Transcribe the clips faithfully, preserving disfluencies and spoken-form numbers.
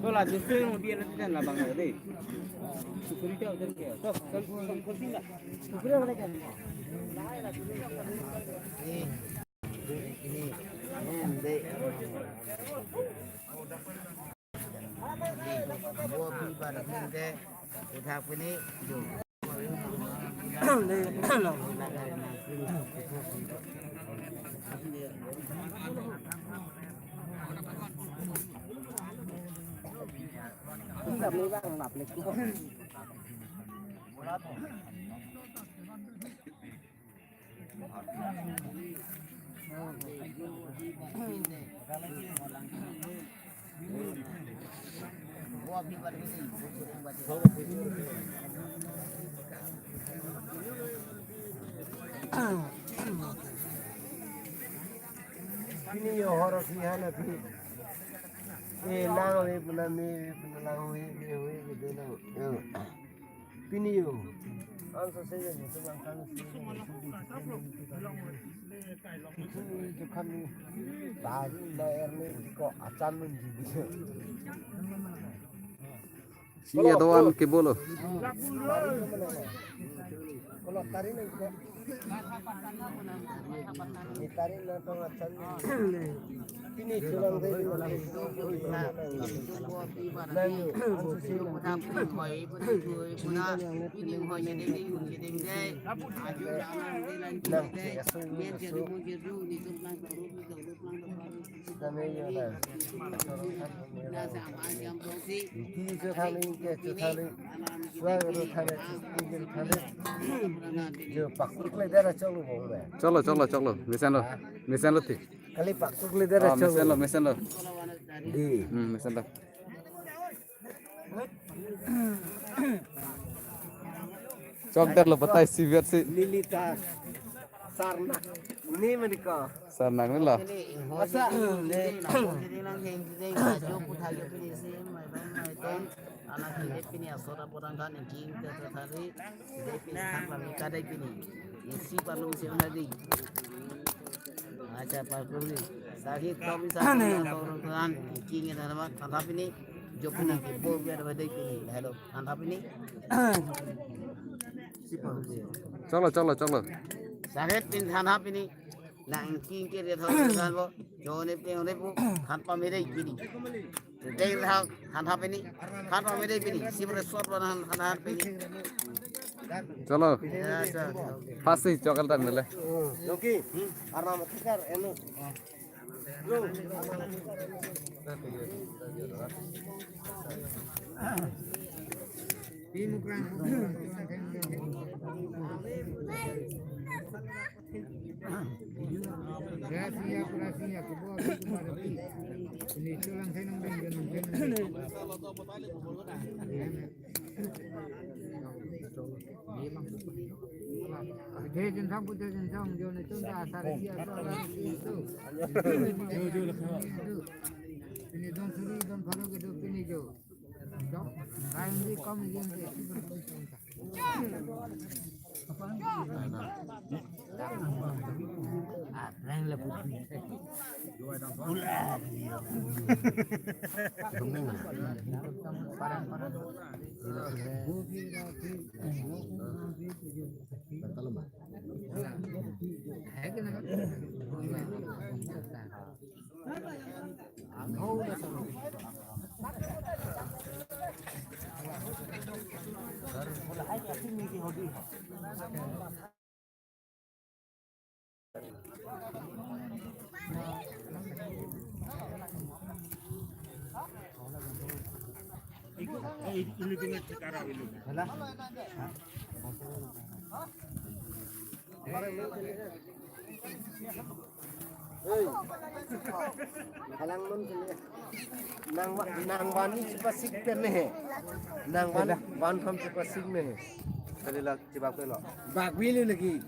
Tola, justru yang lebih enak dan labang tadi. Security udah ke. Tuh, kan, kan, kan, kan. Pini yo horo si hana pi. Eh, lang we puna me, puna lang we, me we, we de lang. Yo. Pini yo. Ang sa sa yo, ito lang kami sa. Ito kami. Dahil na erni ko acan menjadi. Si adoan ke bolo. Kalau tari na ito. Ni tari na to acan. Pini tulang tari na. Cholo, cholo, cholo. Mesen lo. Mesen lo ti. Kali paktuk leader. Ah, cholo. Mesen lo, mesen lo. Di. Hmm, mesen lo. Chok der lo, batai si biar si. Militar. Sarnak. Ini mereka. Sarnak ni lo. Masa? Anak ini pini asora porang kan ini kita tadi. Jadi pini kan kami kadai pini. Isi palu si mana di? Acha palu ni. Sagi tom sa palu kan king ini nama tangkap ini. Jo pini ke bol biar badai pini. Hello, tangkap ini. Si palu si. Cholo, cholo, cholo. Sagi pini tangkap ini. Nang king ke dia thon thon bo. Jo ne pe ne bu. Than pa mere kini. Dei thang than hap ini. Than pa mere pini. Si mere sot ba than than hap ini. Cholo. Ya, cholo. Pasi chokal tan mele. Yoki. Arnam tikar eno. Pudhe jinsong, pudhe jinsong, jo ne chun ta asar isi asar asar isi itu. Pini don suri, don pharo kedo pini jo. Jo, kain di kom isi isi. Ah, prank la putri. Halang non sini. Nang wa-, nang vani chepasik pen ne he. Nang van, van tham chepasik ne he. Kali la chebak lo. Bak vili lagi.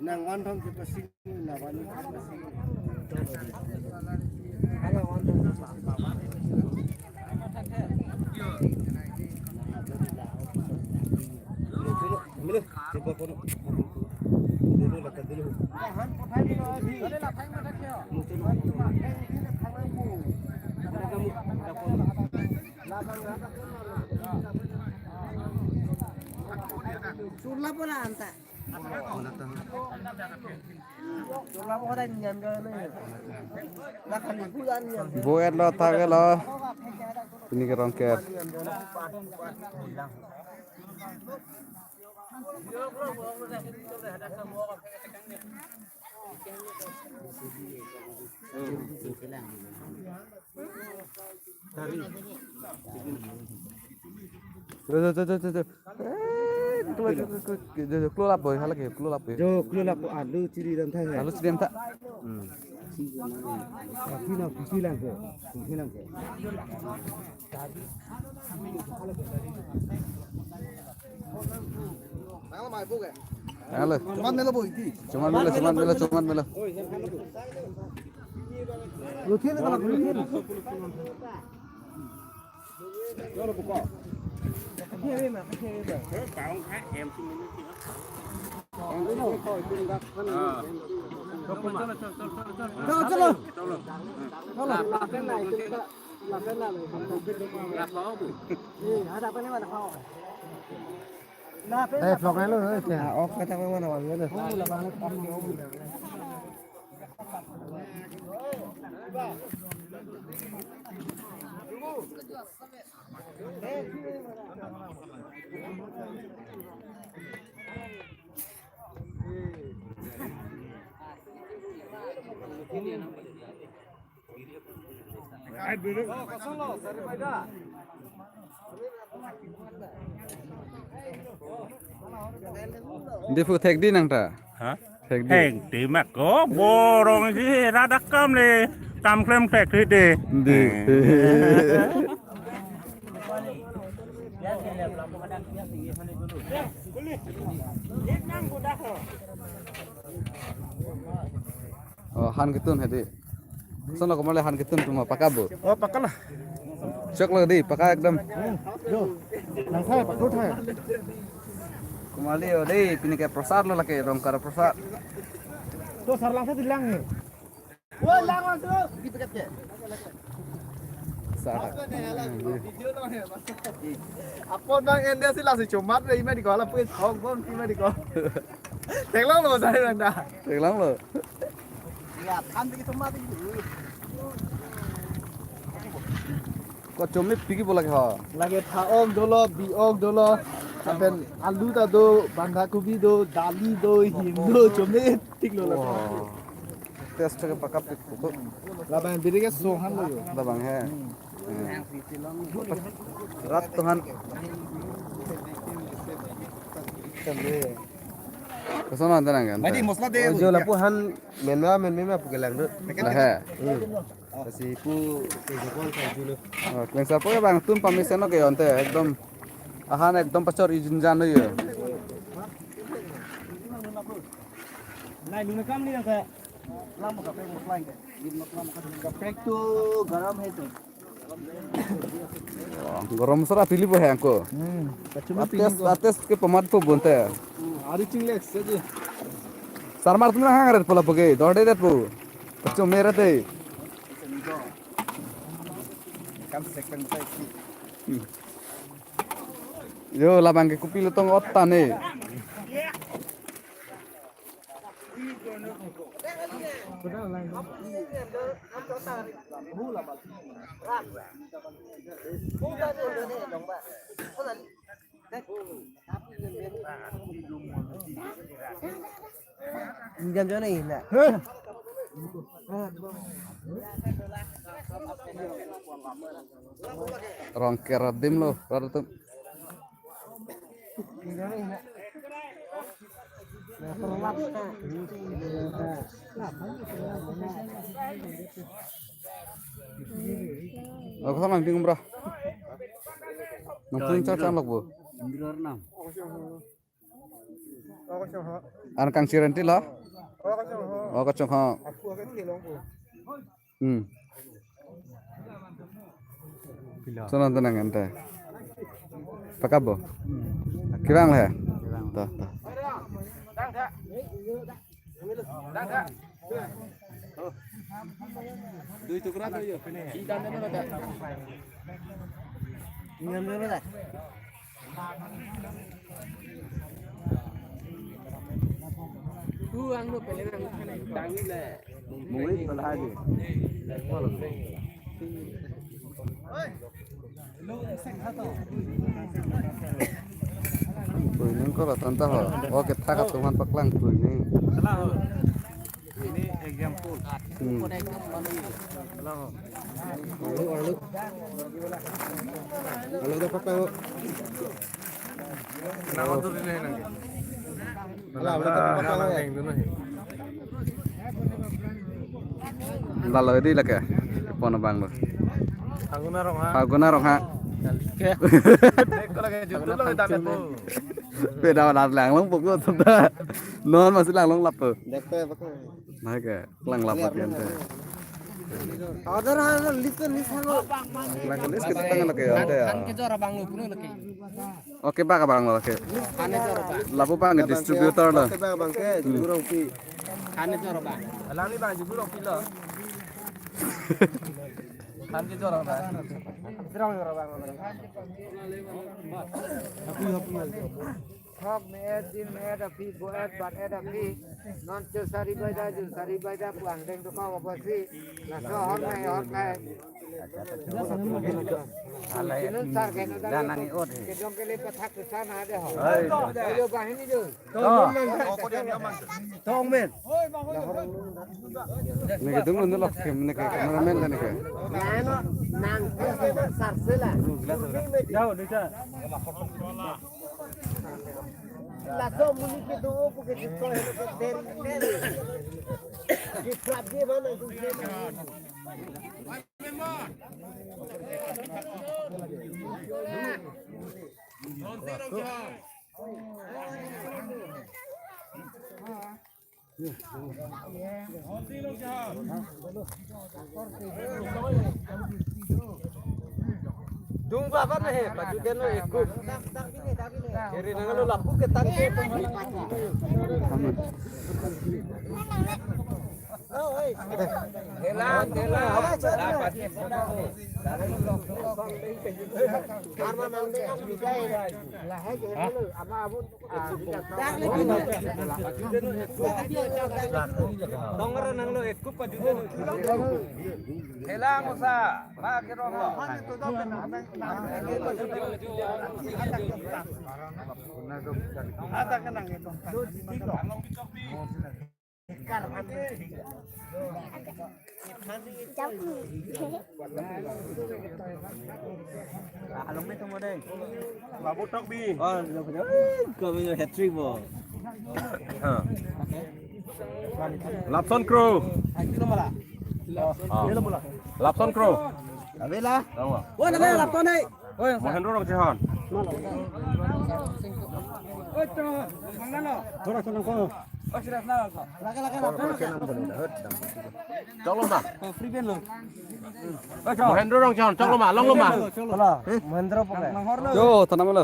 Nang van tham chepasik, nang vani chepasik. Halang van tham chepasik. Mili, coba kono. Dulu lah, dulu. Surla pura anta. Bo-et lo, thak-et lo. Pini ke Rongker. Tuh, tuh, tuh, tuh, tuh. Eh, klo, klo, klo, klo, klo, klo lapo, hala ke, klo lapo. Jo, klo lapo, alu chiri dam thang ya. Alu chiri dam thang. Hmm. Kaki na, kaki lang ke, kaki lang ke. Halo. Choman melo, choman melo, choman melo. Chalo, chalo. Chalo. Eh, vlog lo, eh, kya? Ah, off kata mana, mana, mana. Diphu thek di nang ta? Ha? Thek di. Thek di mak ko borong si radak kam le kam klem thek di de. Di. Oh, han ketun hedi. Sono komale han ketun tuma paka bo. Oh, paka lah. Chok lo di, paka ekdam. Hmm, yo. Lang thai, pakru thai. Komale o di, pini ke prasad lo lake, Rongker prasad. To sarlang sa dilang ni. Woi, lang masuk. Di pekat ke. Sa. Apa nang ende sih lasi chomat deh, ima di kola pun hong bom ima di kola. Theklong lo, saya nang dah. Theklong lo. Ya, kan begitu mati gitu. Kachome piki bo lake ha? Lake tha-ok dolo, bi-ok dolo, lapen alu ta do, bandha kobi do, dali do, him do, chome thik lo lake. Wah. Taste ke paka pik ko. Labang biri ke so han lo yo. Labang he. Hmm. Rat tuhan. Koson anta nang kan? Mati masala de. Oh, jo lapu han menma menma pu kelang do. Lah he. Hmm. Lasi pu ke jokon sa julo. Oh, kleng sarpo ke bang tun pamesen lo ke onte ekdom ahan ekdom pachor ijin jan lo yo. Nai luna kam ni nang sa. Lam ka pe masala ke. Ye masala ka pe tu garam hai tu. Oh, garam masala pili bo hai angko. Hmm, kachumi pili. Ates, ates ke pamat po bonte. Hmm, ari ching lek se ji. Sarmar tum hang ret pola poke, dorde ret po. Kachumi ret e. Kam second tai si. Hmm. Yo, labang ke kopi lotong ot ta ne. Jam jam ni na. Rongker adim lo, rara tum. Lo koson nangpi umrah. Nangpi cha chan lok bo. Indra Arnam. An kangchiran ti lo? Oh, kachong ho. Hmm. Sono tenang ente. Pakap bo. Kevang le. Ta, ta. Dui tukra to yo. Ingdam dam lo ta. Ingdam dam lo ta. Hu ang lo pele nang. Tangni le. Mungkin malah aja. Pui nang ko ratan ta ho. Oke, thak atum aphan paklang pui nang. Ini example. Hmm. Alu, alu. Alu dapat tahu. Kenapa tuh ini nang? Alu, alu dapat tahu. Lalo di lake. Pon abang lo. Phagun Ronghang. Phagun Ronghang. Ko lake YouTube lo dam ko. Beda lar langlong pokok sudah. Non masih langlong lap tuh. Dekte pakai. Nah ke, langlap mati ante. Order ha, list, list ha. Lang list kita tangan lake ya, ada ya. Than kejor abang lo puno lake. Oke, bak abang lo lake. Than kejor abang. Lapu bang ke distributor lo. Oke, bak abang ke, jurong pi. Than kejor abang. Alang ni bang, jurong pi lo. Than kejor abang. Jurong abang. Thok me-et, din me-et aphi, bo-et, bat-et aphi. Non cho sari baida, jun sari baida, puang deng doka wapasi. Laso hor mai, hor mai. Kinun sar kena da. Kedong kele pathak ke sana ada ho. Ayo bahini jo. Tong men. Neke dung nang lok kem neke cameraman la neke. Nang sar sela. Jao, desa. Laso amonit kedo pu ke chikoi helo ke deri deri. Kiprap dia mana tu dia. Dung ba ba he, paju den lo ekup. Kiri nang lo lapu ke tang ke. Helang, helang. Karma nang de ang bijai. Lahai ke lo, ama abun. Dongor nang lo ekup paju den. Helang usa, ma kerong lo. Ada kenang itu. Along me tumo dei. Babu Tokbi. Oh, lo punya. Kami hat trick bo. Lapson Kro. Ah. Lapson Kro. Avela. Oh, na lapson dei. Mohendro Rongchehon. Oi, to, mangalo. Thora thora ko. Oi, sira na. Lake, lake, lake. Choklo ma. Oh, free ben lo. Oi, to. Mohendro Rongchehon, choklo ma, longlo ma. Choklo. Mohendro pokok. Yo, tanam lo.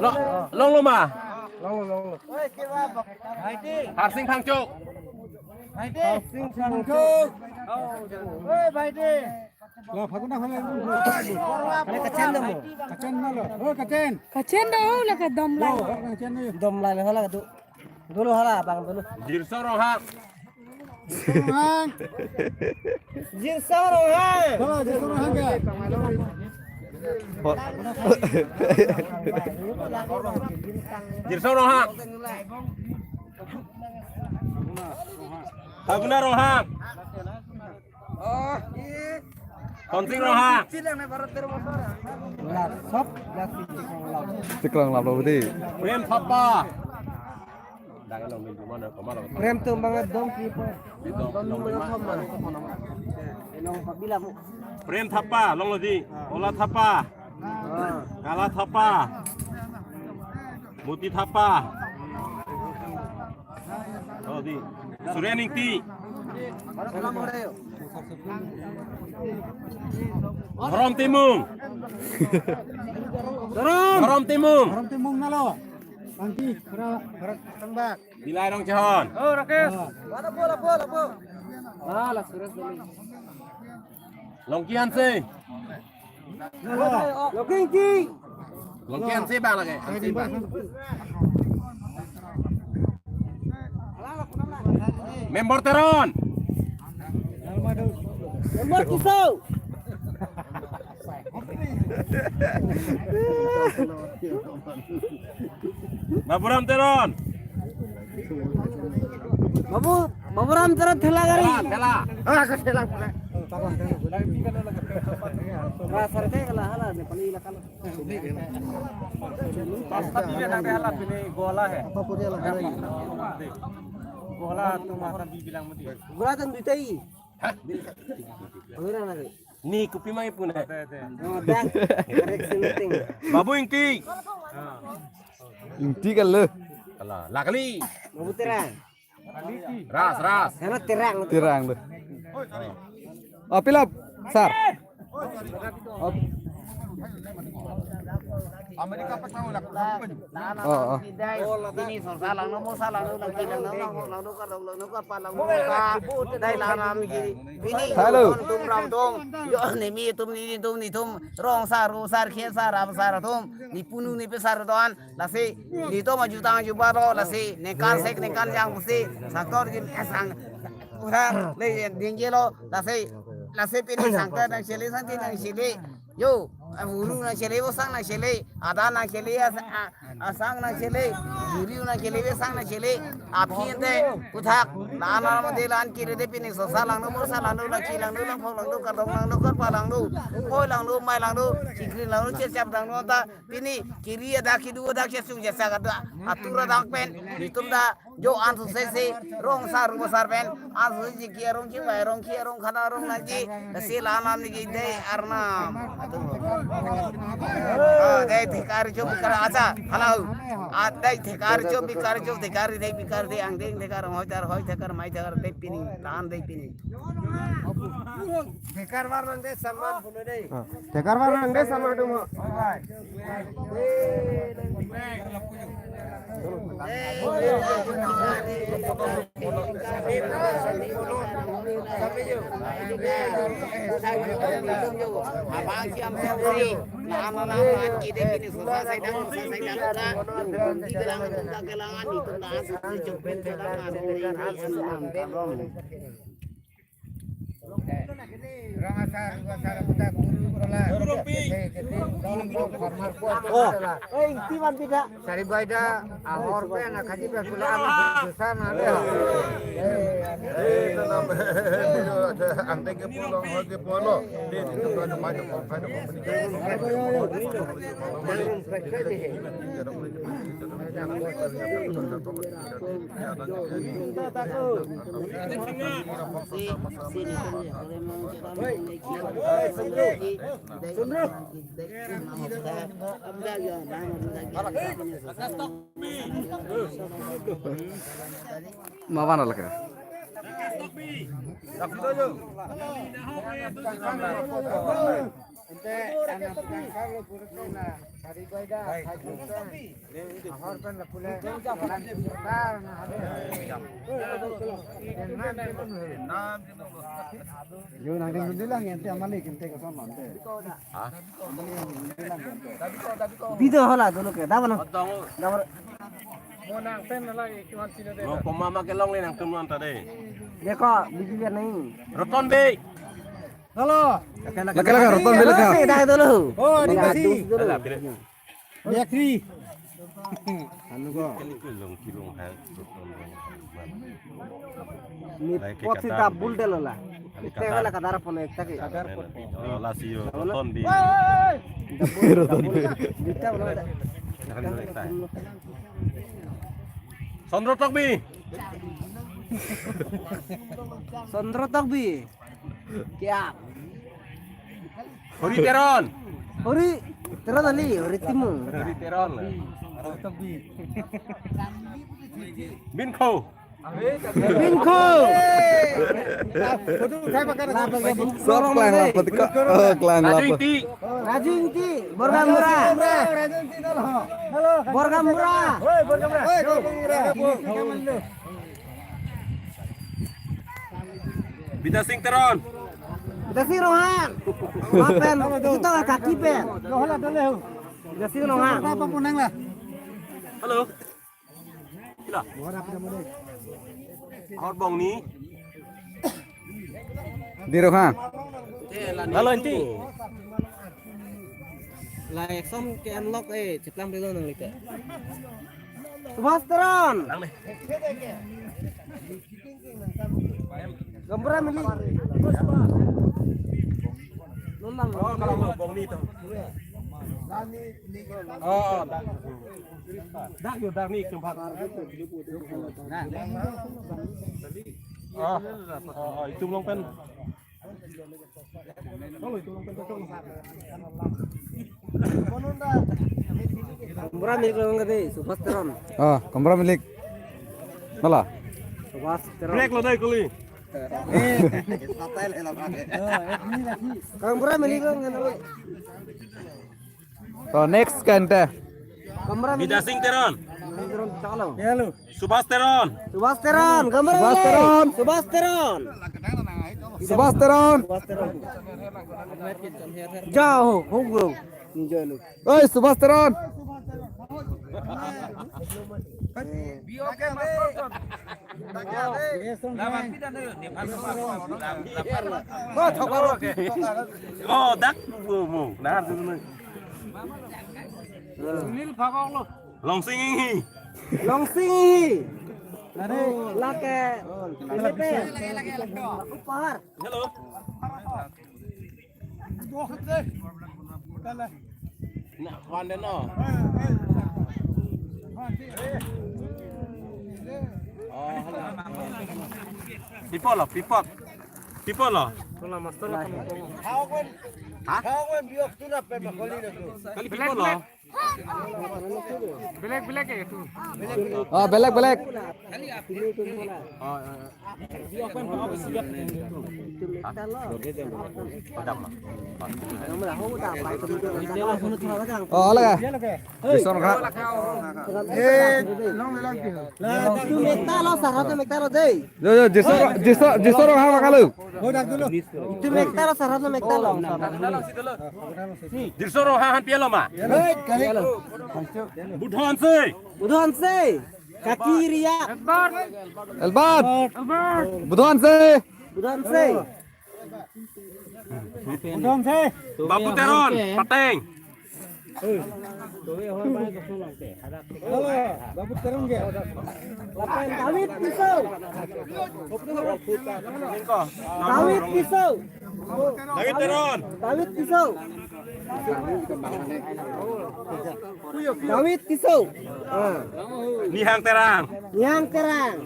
Lo, longlo ma. Longlo, longlo. Harsing Phangcho. Harsing Phangcho. Oi, bhai de. La, Phagun da phan. Mane kachen dam mo? Kachen na lo. Oh, kachen. Kachen do, oh, la ka dom la. Oh, kachen na. Dom la, hala ka do. Dolo hala, bang dolo. Jirso Ronghang. Ronghang. Jirso Ronghang. Hala, Jirso Ronghang ka. Jirso Ronghang. Phagun Ronghang. Tonsing Ronghang. Chikrang lap lo dei. Prem Thapa. Prem tu bangat dong ki pa. Prem Thapa, longlo dei. Ola Thapa. Kala Thapa. Muti Thapa. Oh, dei. Surya Ingti. Dhorom Timung. Dhorom. Dhorom Timung. Dhorom Timung na lo. Tangki, para, para tangbak. Bilai Rongchehon. Oh, Rakesh. Lapu, lapu, lapu. Ah, la Suresh dulu. Longki Hanse. Longki Hanse. Longki Hanse ba lagi. Hanse ba. Member Teron. Member Tisso. Baburam Teron. Babu, Baburam Teron thela gari. Thela, thela. Ah, ke thela pura. Nah, sarte kala hala ne pani la kala. Pasta pide na hala pine gola hai. Apa pura la? Gola tu mata bibilang mati. Gola tu duita hi. Hah? Gola lagi. Ni kopi mai pun hai. Oh, dah. Correction meeting. Babu Ingti. Ingti kali. Alah, la kali. Babu Terang. Ras, ras. Karena Terang. Terang tu. Oh, pilap, sir. Oh. Oh, oh. Pini sorsa langno, morsa langno, langki langno, langno, langno, karlong langno, karpa langno, ka, dai la ram ki. Pini hello. Tum ram tum, yo, nimi tum, nini tum, nitum, rong sar, ro sar, khe sar, ram sar atum, ne punu nepe sar doan, lasi, nitum ajutang ajubaro, lasi, ningkan sek, ningkan jang pusi, sangtor gin, eh, sang, pura, le, dingjelo, lasi, lasi pini sangtor nangchele, sangti nangchele, yo, eh, uru nangchele, vosang nangchele, adan nangchele, as-, a-, asang nangchele, uri nangchele, vosang nangchele, aphi ante, puthak, la-an alam ante la-an kiri de pini sorsa langno, morsa langno, langki langno, langphong langno, karlong langno, karpa langno, hoi langno, mai langno, chikri langno, chechap langno, ta, pini, kiri adak, kedo adak, chesung chesak adak, atur adak pen, nitum ta, jo ansose se, rong sar, ro sar pen, ansose jiki arong chibai, rong ki arong khana arong nangji, si la nam niki dei arnam. Ah, dei thekar chop bikar aja, hello. Ah, dei thekar chop bikar chop, thekar dei bikar dei, angdeng thekar, hoi thekar, hoi thekar, mai thekar, dei pini, tan dei pini. Thekar var nang dei saman puno dei. Ah, thekar var nang dei saman dei mo. Rong asar, dua asar, kita guru, guru lah. Guru pi. Jadi, jadi, guru, guru, guru, guru, guru, guru, guru. Oh. Eh, iti man pida. Saribaida, ahor pen, akaji pen, pula anak dosa na dei. Eh, tanam, angdeng ke pulang, hoi ke pulang. Dei, dei, dei, dei, dei, dei. Mawan lagi. Ente, anak tangkar lo pura kena, saribaida, hai. Ahor pen la pule. Yo, nangding dulu lang, ente amali, ente ke sono, ente. Hah? Video hala dulu ke, dapat no? Dapat. Mo nang pen lagi, kiman sini deh. Mo koma ma kelong le nangtum non tadi. Dia kok, bibi biar naik. Roton be. Halo. Lagi, lagi, Roton be lagi. Dah dulu. Oh, terima kasih. Alah, pilih. Yakri. Anu ko. Kilong, kilong, hai. Ni pot si double de lo la. Te hala kadar pon ekta ke. Oh, lasi yo, Roton be. Roton be. Double, double. Sondro Tokbi. Sondro Tokbi. Kiap. Hori Teron. Hori Teron ali, Hori Timung. Hori Teron. Binkho. Binkho. Photo uthai pakai na. Sob klang lapat ko. Oh, klang lapat. Raju Ingti. Raju Ingti, Borgaonbura. Raju Ingti, halo. Borgaonbura. Hoi, Borgaonbura. Hoi, Borgaonbura. Hoi, Borgaonbura. Hoi. Hoi. Bidya Sing Teron. Bidya Sing Ronghang. Mapen, kita kaki pen. Bidya Sing Ronghang. Apa pun nang lah. Halo. Sila. Ahor bong ni. Di Ronghang. Halo, Inti. Lai som ke unlock, eh, chiplang dulu nang lite. Subhas Teron. Gambura Milik. Nulang. Oh, kalau mau bong ni tuh. Oh, dak. Dak yo, dak ni tempat. Oh, oh, oh, itu belum kan. Gambura Milik lo nggak deh, Subhas Teron. Ah, Gambura Milik. Nala. Subhas Teron. Black lo deh kuli. Gambura Milik lo nggak deh. So, next kan teh. Gambura Milik. Bidya Sing Teron. Teron, chalo. Ya lo. Subhas Teron. Subhas Teron, Gambura Subhas Milik. Teron. Subhas Teron. Subhas Teron. Subhas Teron. Jao, hungro. Ninja lo. Oi, Subhas Teron. Oh, dak mo mo. Nah, dulu. Sunil Phagok lo. Longsing Inghi. Longsing Inghi. Lake. Lake. Upahar. Hello. Na, kwan den no. Oh, hello. Pipot lo, pipot. Pipot lo. Hah? Kali pipot lo. Black, black ya itu. Oh, black, black. Oh, oh, oh. Oh, ala ka? Jason ka? Eh, long lang ki. Itu mekta lo, sarhap mekta lo dei. Jo, jo, Jason, Jason, Jason Ronghang makalu. Itu mekta lo, sarhap mekta lo. Jason Ronghang han pialo ma. Hei, kali. Budhon se. Budhon se. Kaki Ria. Elbat. Elbat. Budhon se. Budhon se. Budhon se. Babu Teron, pateng. Halo, Babu Teron ke? Lapen David Tisso. David Tisso. David Teron. David Tisso. David Tisso. Ah. Nihang Terang. Nihang Terang.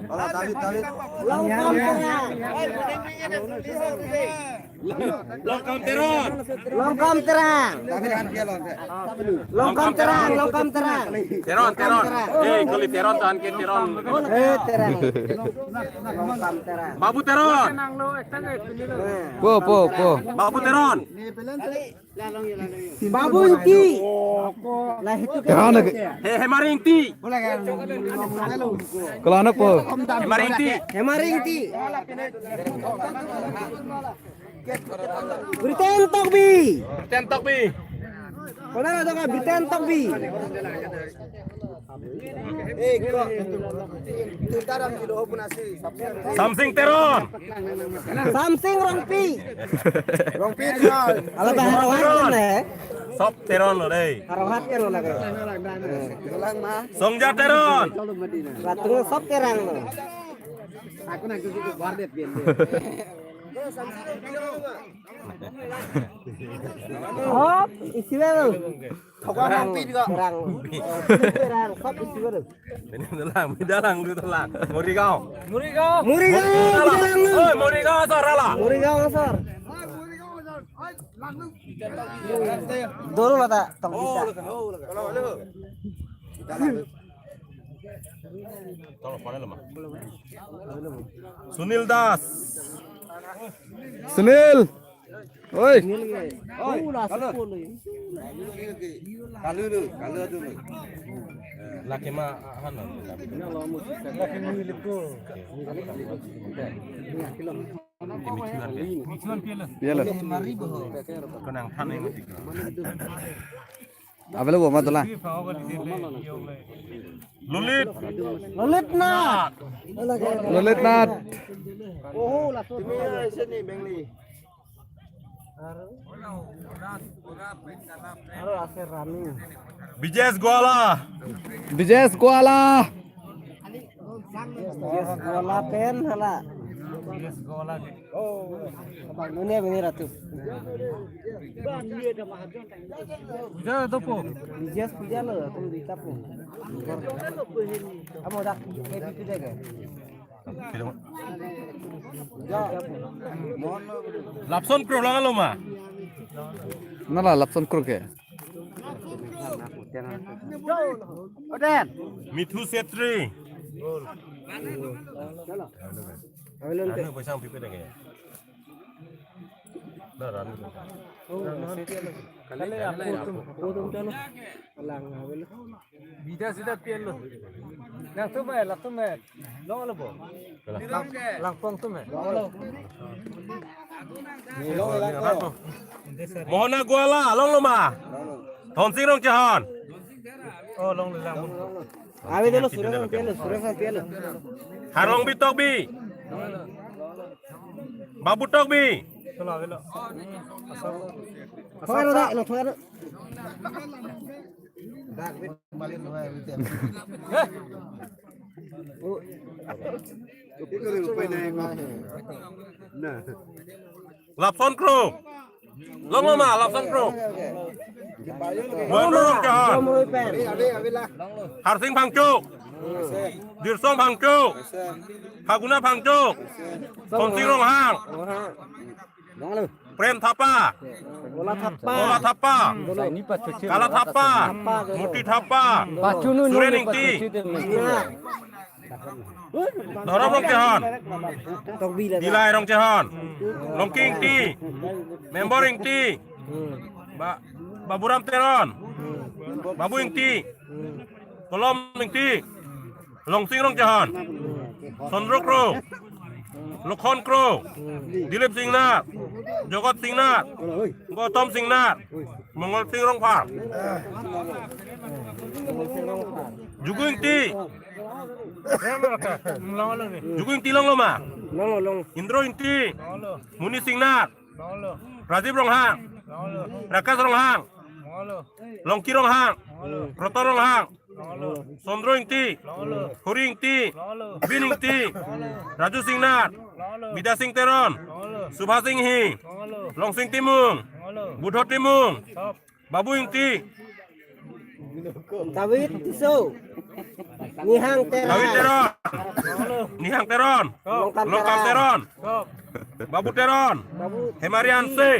Hola, David, David. Longkam Terang. Longkam Teron. Longkam Terang. David han ke long ke. Longkam Terang, Longkam Terang. Teron, Teron. Longkam Terang. Eh, kuli Teron tuh han ke Teron. Eh, Terang. Longkam Terang. Babu Teron. Eh. Po, po, po. Babu Teron. Babu Ingti. Lah itu ke. Teron lagi. He, Hemari Ingti. Kalau anak po. Hemari Ingti. Hemari Ingti. Briten Tokbi. Briten Tokbi. Kona ada ka Briten Tokbi. Samsing Teron. Samsing Rongpi. Rongpi Teron. Ala ba Haro Hat kan le. Sop Teron lo dei. Haro Hat kan lo lagi. Songja Teron. Latung sop Terang lo. Aku nak cuci ke Bardet biar. Hop, isi lo. Thokwa Rongpi juga. Terang. Terang, sop isi lo. Ini telang, ini dalang, ini telang. Murigaon. Murigaon. Murigaon, dalang. Oi, Murigaon asor hala. Murigaon asor. Dolo mata tong kita. Sunil Das. Sunil. Oi. Oi, kalu. Kalu tu, kalu tu. Lake ma, ah, han lo. Lake mi liku. Piala. Konang than yang mati. Avelo bo ma dola. Lulit. Lulit Nath. Lulit Nath. Oh, langsung. Aro ase running. Bijesh Goala. Bijesh Goala. Bijesh Goala pen hala. Bijesh Goala. Oh, abang dunia ini ratu. Bijesh Goala. Bijesh puja lo, aku di tapu. Amo dak, eh, itu deh, guys. Lapson Kro lang lo ma. Nala Lapson Kro ke. Mithu Setri. Anu paisa pipe deh. Dah, anu. Oh, kali, kali, kali, aku tuh, aku tuh, chalo. Lang, ah, beli. Bida sida pian lo. Nangtum eh, latum eh. Long lo bo. Lang, langpong tum eh. Mohona Goala, long lo ma. Dhonsing Rongchehon. Oh, long lo, lang. Ave dolo, Suresh Rongchehon, Suresh Rongchehon. Harlongbi Tokbi. Babu Tokbi. Chalo, ave lo. Thoi lo da, lo thoi lo. Lapson Kro. Long lo ma, Lapson Kro. Buan Rongchehon. Harsing Phangcho. Dirsong Phangcho. Phaguna Phangcho. Sonsing Ronghang. Prem Thapa. Bola Thapa. Bola Thapa. Kala Thapa. Thapa. Muti Thapa. Suren Ingti. Dhorom Rongchehon. Dilai Rongchehon. Longki Ingti. Member Ingti. Ba-, Baburam Teron. Babu Ingti. Kolom Ingti. Longsing Rongchehon. Sondro Kro. Lokhon Kro. Dilip Singnar. Jogot Singnar. Gotom Singnar. Mongol Sing Rongphar. Jugu Ingti. Jugu Ingti long lo ma. Long, long. Indro Ingti. Muni Singnar. Rajiv Ronghang. Rakesh Ronghang. Longki Ronghang. Proton Ronghang. Sondro Ingti. Hori Ingti. Bin Ingti. Raju Singnar. Bida Sing Teron. Subha Sing Hi. Longsing Timung. Budho Timung. Babu Ingti. David Tisso. Nihang Teron. David Teron. Nihang Teron. Longkam Longkam Teron. Teron. Babu Teron. Babu Hemari Ingti. Hanse.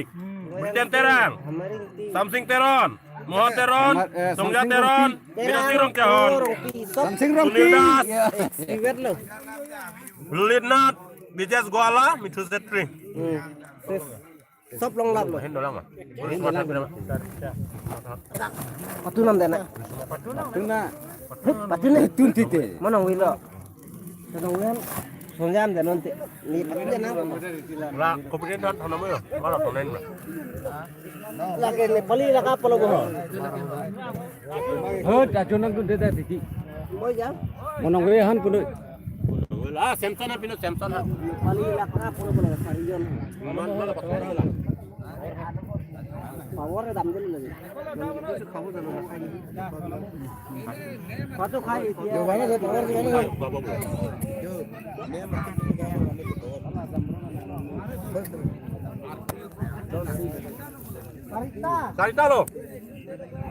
Briten Terang. Hemari Ingti. Samsing Teron. Mohon Teron. Hemar-, eh, Songja Samsing Teron. Rongpi. Bida Sing Rongchehon. Rongpi. Sop. Samsing Rongpi. Sunil Das. Ya. Siwet lo. Lulit Nath. Bijesh Goala. Mithu Setri. Hmm. Sis. Sop long lap lo. Hin dolang ma. Hin dolang. Patu nam dana. Patu na. Hep, patu na. Tun tite. Manong wilo. Manong len. Sonjam dana nonte. Ni patu dana. La, kopi dana thana mo yo. Mala thana na. Lake Nepali laka polo bo. Ho, ta chonang tun deta titi. Mo jam. Manong re han puno. La, Samson ha pino, Samson ha. Nepali laka polo bo, sarijon. Man, man, la, patong la. Power dam dulu lagi. Patu khai. Yo, mana saya power di mana? Sarita lo.